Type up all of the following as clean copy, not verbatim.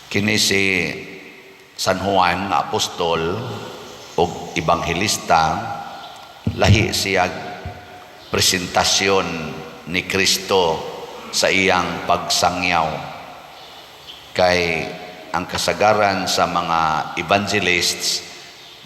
Kini si San Juan nga apostol ug ebanghelista, lahi siya presentasyon ni Kristo sa iyang pagsangyaw. Kay ang kasagaran sa mga evangelists,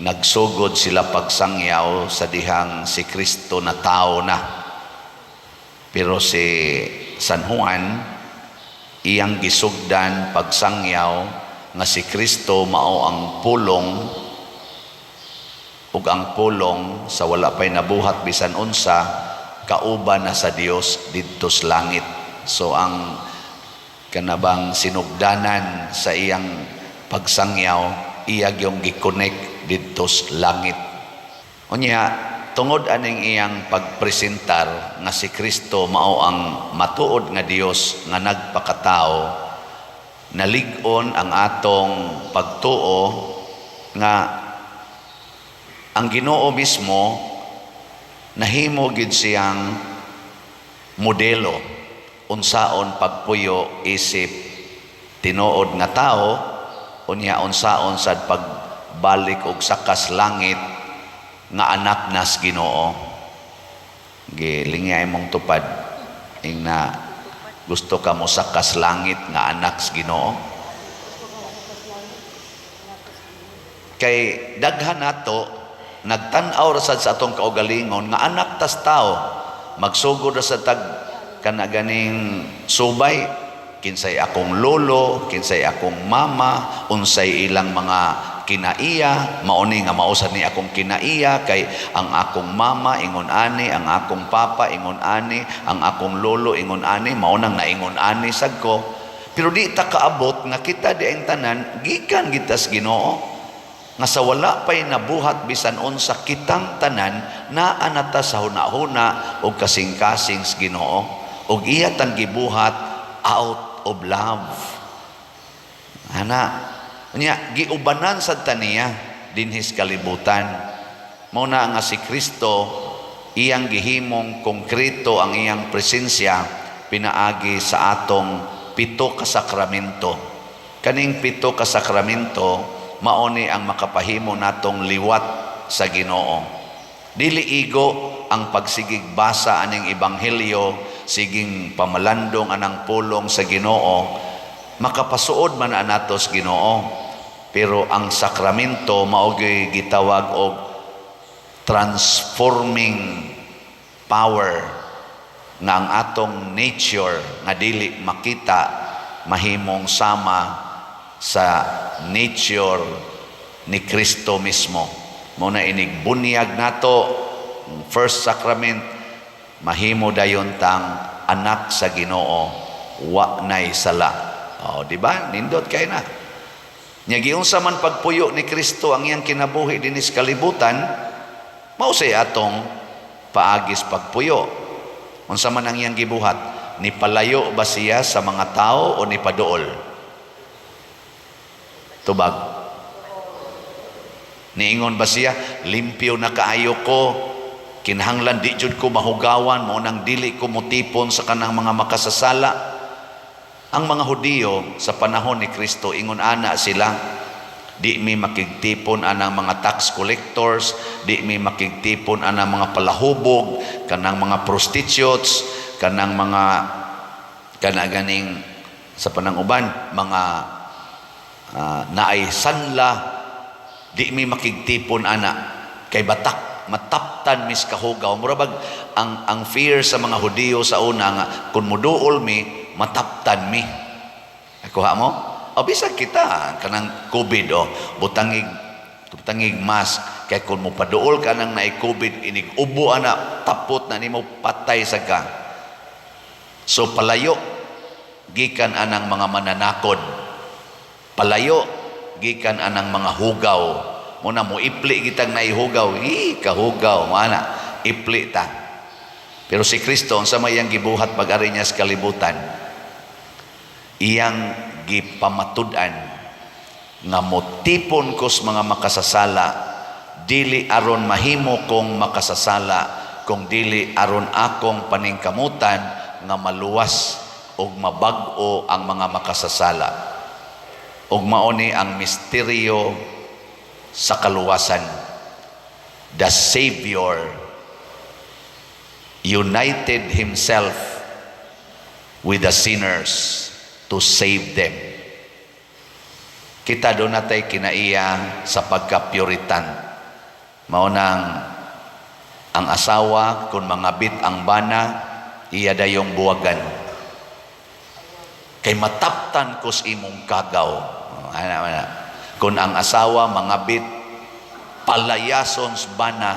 nagsugod sila pagsangyaw sa dihang si Kristo na tao na. Pero si San Juan, iyang gisugdan pagsangyaw nga si Kristo mao ang Pulong, ug ang Pulong, sa wala pay nabuhat bisan unsa, kauban na sa Dios didto sa langit. So ang kanabang sinugdanan sa iyang pagsangyaw, iya gyung gi-connect didto sa langit. Unya, tungod aning iyang pagpresentar nga si Kristo mao ang matuod nga Dios nga nagpakatao, nalig-on ang atong pagtuo nga ang Ginoo mismo nahimo gid siyang modelo unsaon pagpuyo isip tinuod nga tao, unya unsaon sad pagbalik og sakas langit nga anak nas Ginoo. Gilingya imong tupad, ingna, "Gusto ka mo sakas langit nga anak sa Ginoo?" Kay daghan nato nagtan-aw ra sad sa atong kaugalingon nga anak tas tao, magsugod ra sa tag kana ganing subay, kinsay akong lolo, kinsay akong mama, unsay ilang mga kinaiya, mauni nga mao sad ni akong kinaiya, kay ang akong mama ingon ani, ang akong papa ingon ani, ang akong lolo ingon ani, mao nang naingon ani sad ko. Pero di ta kaabot nga kita di ang tanan gikan gitas Ginoo, nga sa wala pay nabuhat bisan unsa, kitang tanan naa na ta sa hunahuna og kasing-kasing sa Ginoo, ug iya tang gibuhat out of love ana. Nya giubanan sad ta niya dinhis kalibutan. Mao na nga si Kristo, iyang gihimong konkreto ang iyang presensya pinaagi sa atong pito ka sakramento. Kaning pito ka sakramento, mao ni ang makapahimo natong liwat sa Ginoo. Dili igo ang pagsigig basa aning ebanghelyo, siging pamalandong anang pulong sa Ginoo. Makapasuod man anato sa Ginoo, pero ang sakramento mao gyud gitawag og transforming power nga ang atong nature nga dili makita mahimong sama sa nature ni Kristo mismo. Mao na inig bunyag nato, first sacrament, mahimo dayon tang anak sa Ginoo, wa nay sala. Oh, di ba? Nindot kay na. Nya giunsa man pagpuyo ni Kristo ang iyang kinabuhi dinis kalibutan, mao say atong paagis pagpuyo. Unsa man ang iyang gibuhat? Nipalayo ba siya sa mga tao o nipaduol? Tubag. Niingon ba siya, "Limpyo na kaayo ko, kinahanglan di jud ko mahugawan, mao nang dili ko mutipon sa kanang mga makasasala"? Ang mga Hudiyo sa panahon ni Kristo, ingon ana sila, "Di mi makigtipon anang mga tax collectors, di mi makigtipon anang mga palahubog, kanang mga prostitutes, kanang mga kana ganing sa pananguban, mga naay sanla, di mi makigtipon ana kay batak mataptan mis kahugaw." Mura bag ang fear sa mga Hudiyo sa una nga kung muduol mi, mataptan mi. Nakuha mo? O bisan kita kanang COVID, o butangig butangig mask kay kung mopaduol ka nang naay COVID, inig ubo ana, tapot na nimo, patay sa ka. So palayo gikan anang mga mananakod, palayo gikan anang mga hugaw. Mao na mo ipli kitang naihugaw, hi kahugaw mana, ipli ta. Pero si Kristo, unsa may iyang gibuhat pag-ari niya sa kalibutan? Iyang gipamatud-an nga motipon ko sa mga makasasala, dili aron mahimo kong makasasala, kung dili aron akong paningkamutan nga maluwas og mabag-o ang mga makasasala. Ug mao ni ang misteryo sa kaluwasan. The Savior united himself with the sinners to save them. Kita duna tay kinaiya sa pagka-Puritan. Mao nang ang asawa, kung mangabit ang bana, iya dayong buwagan. Kay mataptan kos imong kagaw. Ana, ana. Kung ang asawa mangabit, palayason sa bana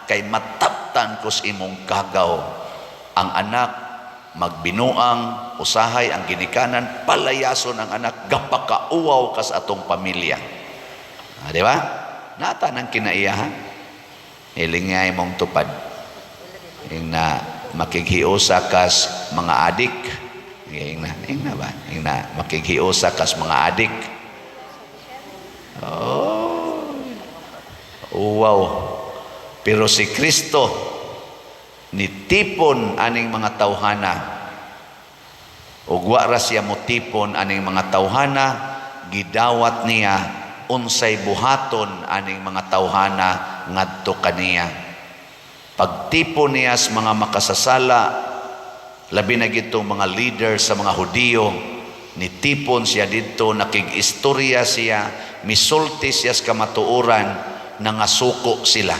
kay mataptan kos imong kagaw. Ang anak magbinuang usahay ang ginikanan, palayason ang anak, gapakauwaw kas atong pamilya. Ah, di ba? Nata ng kinaiya, ha? Hilingay mong tupad. Ing na makighiusa kas mga adik. Ing na ba? Ing na makighiusa kas mga adik. Oh. Wow. Pero si Kristo nitipon aning mga tawhana. Ug wa ra siya motipon aning mga tawhana, gidawat niya unsay buhaton aning mga tawhana ngadto kaniya. Pagtipon niya sa mga makasasala, labi na gitong mga leader sa mga Hudiyo, nitipon siya didto, nakig-istorya siya, misulti siya sa kamatuoran, nangasuko sila.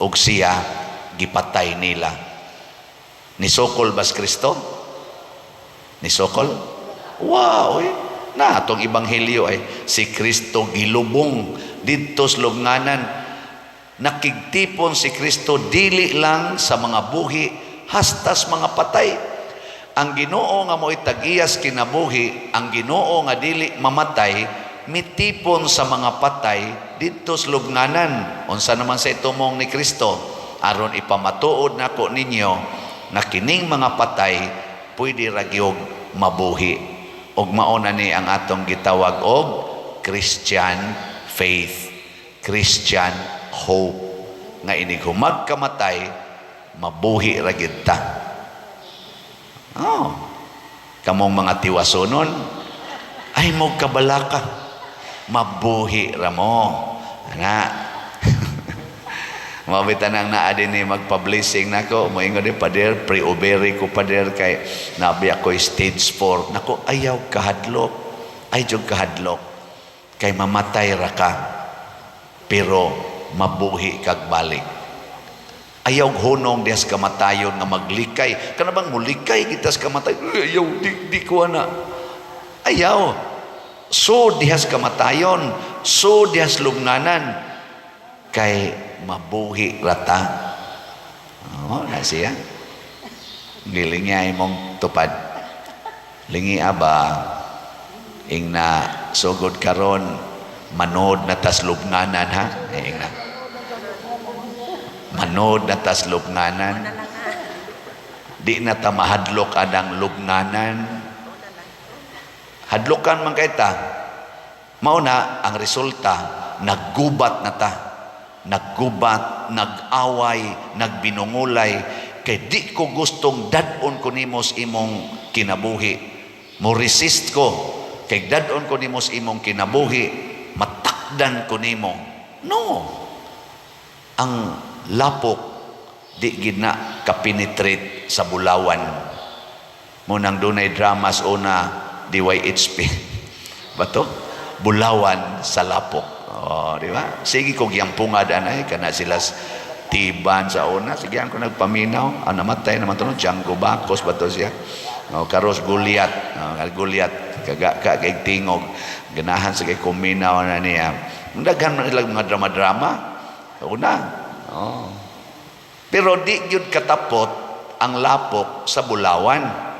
Ug siya gipatay nila. Nisukol bas Kristo? Nisukol? Wow, eh. Na atong ebanghelyo ay si Kristo gilubong didto sa lubnganan. Nakigtipon si Kristo dili lang sa mga buhi, hastas mga patay. Ang Ginoo nga mo'y tag-iyas kinabuhi, ang Ginoo nga dili mamatay, mitipon sa mga patay didto sa lubnganan. Unsa naman sa itumong ni Kristo? Aron ipamatuod nako ninyo na kining mga patay pwede ra gyud mabuhi. Ug mao na ni ang atong gitawag og Christian faith, Christian hope, nga inig humag kamatay, mabuhi ra gyud ta. Oh. Kamong mga tiwasonon, ay mo kabalaka, mabuhi ra mo. Ana. Mabita nang naa din ni magpa-blessing nako, moingon di, "Pader, pre-ovary ko, pader, kay nabi ako stage 4." Nako, ayaw kahadlok. Ay jud kahadlok. Kay mamatay ra ka. Pero mabuhi kag balik. Ayaw hunong dihas kamatayon nga maglikay. Kana bang mulikay kita sa kamatayon? "Ay, ayaw, di ko na." Ayaw. So dihas kamatayon, so dihas lubnganan. Kay mabuhi rata. Oh, na siya. Giling niya imong tupad. Lingi aba, ing na sugod karon manod na tas lubnganan, ha? Ing na. Manod na tas lubnganan. Di na ta mahadlok anang lubnganan. Hadlokan man kay ta. Mao na ang resulta, naggubat na ta. Naggubat, nag-away, nagbinungulay kay di ko gustong dad-on ko nimo sa imong kinabuhi. Mo resist ko kay dad-on ko nimo sa imong kinabuhi, matakdan ko nimo. No. Ang lapok di gid na kapenetrate sa bulawan. Mao nang dunay dramas una, DYHP. Bato? Bulawan sa Lapok. Oh, di ba? Sige ko giyampungad anay kana sila tiban sa una. Sige ko nagpaminaw. Ah, namatay naman to, no? Django Bacos ba to siya? Oh, karos Goliath. Oh, Goliath kaga ka kay tingog. Ganahan sa kay kuminaw na niya. Daghan man ilang mga drama-drama. Una. Oh. Pero di gyud katapot ang lapok sa bulawan.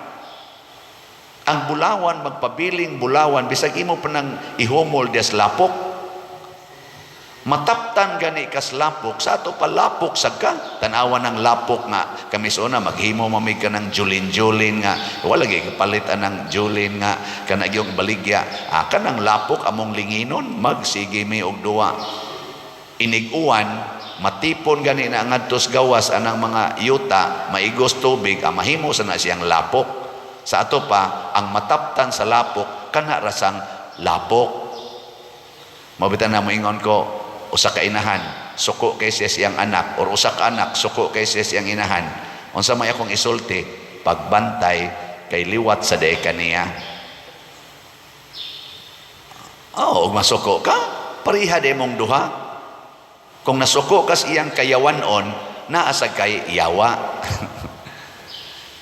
Ang bulawan magpabiling bulawan bisag imo pa nang ihumol des lapok. Mataptan gani kas lapok sa ato pa, lapok sad ka. Tanawa ng lapok nga kami sa una maghimo mamig ka ng julin-julin nga wala gyud kapalit anang julin nga kana gyud baligya. Ah, kanang lapok among linginon, magsige mi og duwa. Inig-uwan, matipon gani na ngadtos gawas anang mga yuta, maigos tubig, ang mahimo sa na siyang lapok. Sa ato pa, ang mataptan sa lapok kana rasang Lapok. Mao bitaw na moingon ko, usa ka inahan, suko kay siya siyang anak, or usa ka anak, suko kay siya siyang inahan. Unsa may akong isulti? Pagbantay kay liwat sa diay kaniya. Oh, ug masuko ka, pareha di mong duha. Kung nasuko ka sa iyang kayawanon, naa sa kay yawa.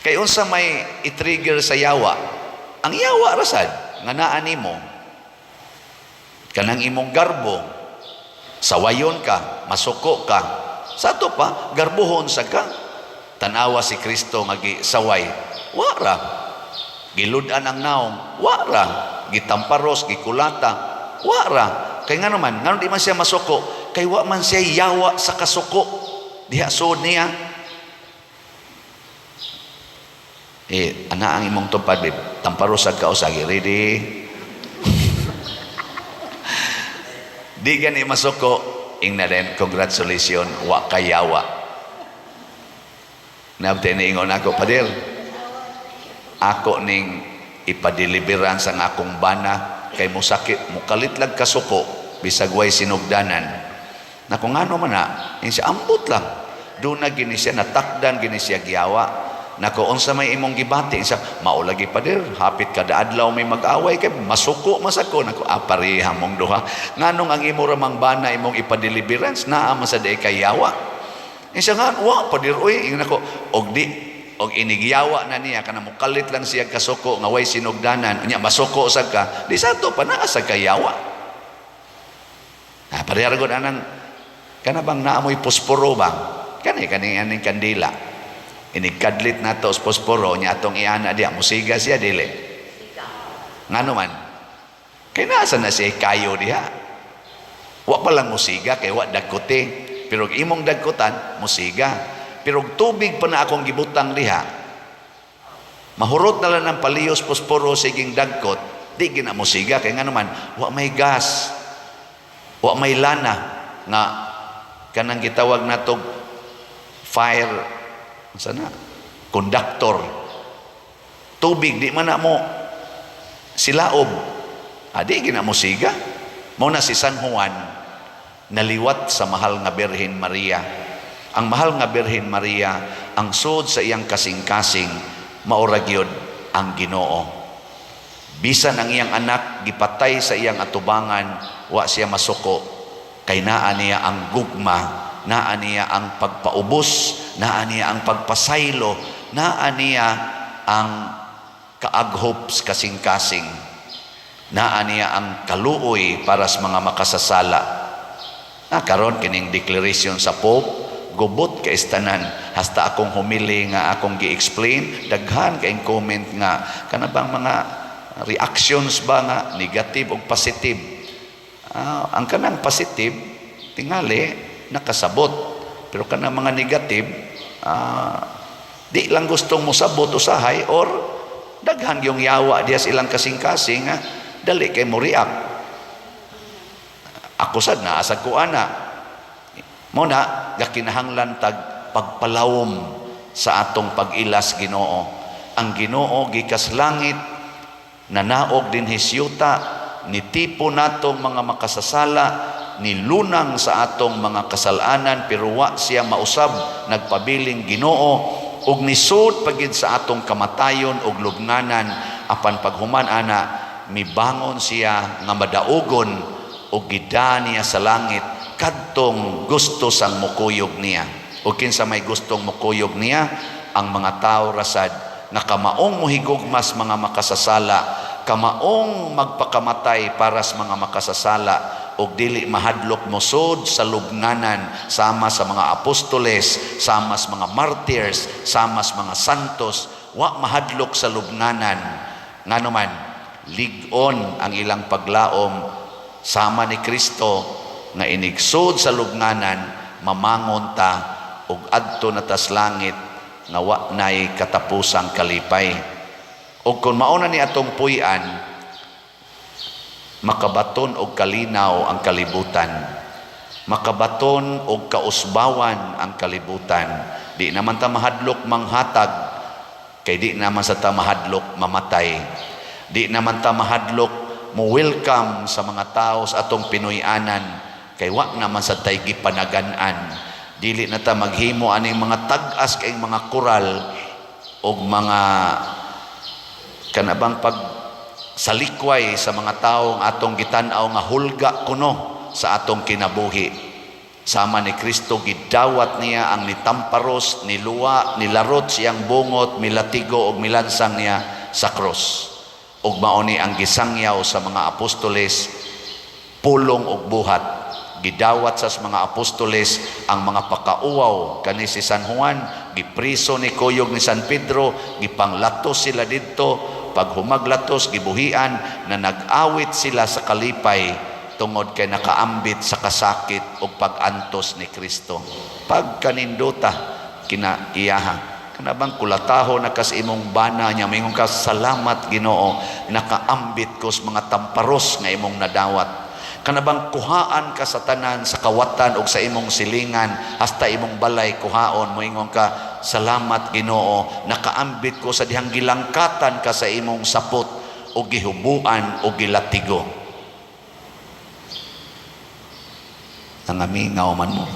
Kay unsa may i-trigger sa yawa? Ang yawa rasad nga naa nimo. Kanang imong garbo, sawayon ka, masuko ka. Sa ato pa, garbohon sa ka. Tanawa si Kristo nga gisaway, wara. Gilud-an ang naong, wara. Gitamparos, gikulata, wara. Kay nga naman, ngano di man siya masuko? Kay wa man siya yawa sa kasuko. Diha suod niya. Eh, ana ang imong tupad, babe. Tamparos ka usagi. Ready? Di gani masuko. Ingna din, congratulations, wa kayawa. Nabte niingon ako, "Pader, ako ning ipadeliveran sa akong bana kay musakit, mukalit lag kasuko, bisag way sinugdanan." Nako, ngano man na? Siya, ambot lang. Doon na gini siya, natakdan gini siya giyawa. Nako, unsa may imong gibati? Siya, mao lagi, pader, hapit kada adlaw may mag-away kay masuko masako. Nako, pareha mong duha. Nganong ang imo ramang bana imong ipadeliverance, naa man sa diay kay yawa. Siya nga, wa, pader, uy. Ingon ako, og di, og inigyawa na niya, kana mukalit lang siya kasuko, nga way sinugdanan, unya masuko sad ka, di sa ato pa naa sa kayawa. Ah, pareha ra anang, kana bang naamoy posporo ba? Kani, kani aning kandila. Inigkadlit nato sa posporo, nya atong iana diya, musiga siya, dili. Ngano man? Kay nasa na siya kayo diha. Wa pa lang musiga, kay wa dagkote. Pero imong dagkotan, musiga. Pero tubig pa na akong gibutang diha, mahurot na lang ng paliyos posporo siging dagkot, di gina musiga. Kay nga naman, wa may gas, wa may lana, nga kanang gitawag natog fire, sana, conductor. Tubig, di man na mo silaob. Adi gina musiga. Mao na si San Juan, naliwat sa mahal nga Birhen Maria. Ang mahal nga Birhen Maria, ang sud sa iyang kasing-kasing, maura gyud ang Ginoo. Bisan ang iyang anak gipatay sa iyang atubangan, wa siya masuko. Kay naa niya ang gugma, naa niya ang pagpaubos, naa niya ang pagpasaylo, naa niya ang kaaghop sa kasing-kasing, naa niya ang kaluoy para sa mga makasasala. Na karon kining declaration sa Pope, gubot kay tanan, hasta akong humili nga akong gi-explain, daghan kay comment nga kana bang mga reactions ba nga negative o positive. Ang kanang positive tingali nakasabot, pero kanang mga negative, di lang gustong mosabot usahay or daghan yung yawa diya sa ilang kasing-kasing nga dali kay mo react. Ako sad naa sad ko ana. Mo na gakinahanglan tag pagpalawom sa atong pag-ilas Ginoo. Ang Ginoo gikas langit, nanaog dinhi sa yuta, nitipo natong mga makasasala, nilunang sa atong mga kasalanan, pero wa siya mausab, nagpabiling Ginoo ug nisud pagid sa atong kamatayon ug lubnganan. Apan paghuman ana, mibangon siya nga madaugon ug gida niya sa langit kadtong gusto sang mukuyog niya. Ug kinsa may gustong mukuyog niya? Ang mga tao rasad nga kamaong mohigugmas mga makasasala, kamaong magpakamatay para sa mga makasasala ug dili mahadlok mosud sa lubnganan sama sa mga apostoles, sama sa mga martyrs, sama sa mga santos. Wa mahadlok sa lubnganan. Ngano man, lig-on ang ilang paglaom sama ni Kristo nga inigsud sa lubnganan, mamangon ta ug adto na tas langit nga wa nay katapusang kalipay. Ug kung mauna ni atong puy-an, makabaton og kalinaw ang kalibutan, makabaton og kausbawan ang kalibutan. Di naman ta mahadlok manghatag kay di naman sa ta mahadlok mamatay. Di naman ta mahadlok Mo welcome sa mga tao sa atong Pinoy-anan kay wa naman sa tay gipanagan-an. Dili na ta maghimo aning mga tag-as kay mga koral og mga kanabang pag salikway sa mga taong atong gitan-aw nga hulga kuno sa atong kinabuhi. Sama ni Kristo, gidawat niya ang nitamparos, niluwa, nilarot siyang bungot, milatigo og milansang niya sa krus. Ug mao ni ang gisangyaw sa mga apostoles, pulong ug buhat. Gidawat sa mga apostoles ang mga pakauwaw kani si San Juan, gipriso ni kuyog ni San Pedro, gipanglatos sila didto, pag humaglatos gibuhian na nag-awit sila sa kalipay tungod kay nakaambit sa kasakit ug pag-antos ni Kristo. Pagkanindota kina iyaha. Kanabang kulataho na kas imong bana niya, mingon ka, "Salamat, Ginoo, nakaambit ko sa mga tamparos nga imong nadawat." Kanabang kuhaan ka sa tanan sa kawatan og sa imong silingan, hasta imong balay kuhaon, moingon ka, "Salamat, Ginoo, nakaambit ko sa dihang gilangkatan ka sa imong sapot o gihubuan o gilatigo." Nangamingaw man mo.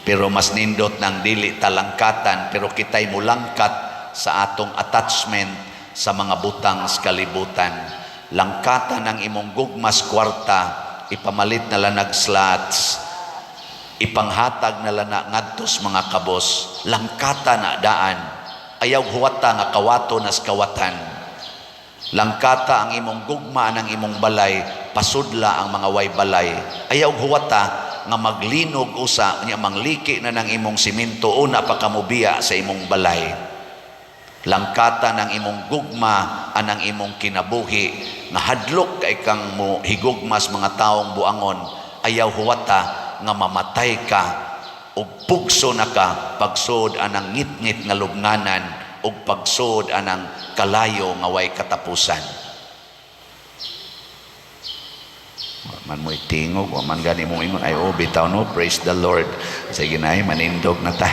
Pero mas nindot ng dili talangkatan, pero kita'y mulangkat sa atong attachment sa mga butang sa kalibutan. Langkatan ang imong gugmas kwarta, ipamalit na lang slots, ipanghatag na lang na ngadtos mga kabos, langkata na daan, ayaw huwata nga kawato nas kawatan. Langkata ang imong gugma ng imong balay, pasudla ang mga way balay. Ayaw huwata nga maglinog usa nya mangliki na ng imong simento una pa kamubiya sa imong balay. Langkata ng imong gugma anang imong kinabuhi nga hadlok kay kang mo higugmas mga taong buangon, ayaw huwata nga mamatay ka ug pugso na ka pagsud anang ngitngit nga lubnganan ug pagsud anang kalayo nga way katapusan. Wa man mo'y tingog, wa man gani mo ingon, ay oh, bitaw no, praise the Lord. Sige na, manindog na ta.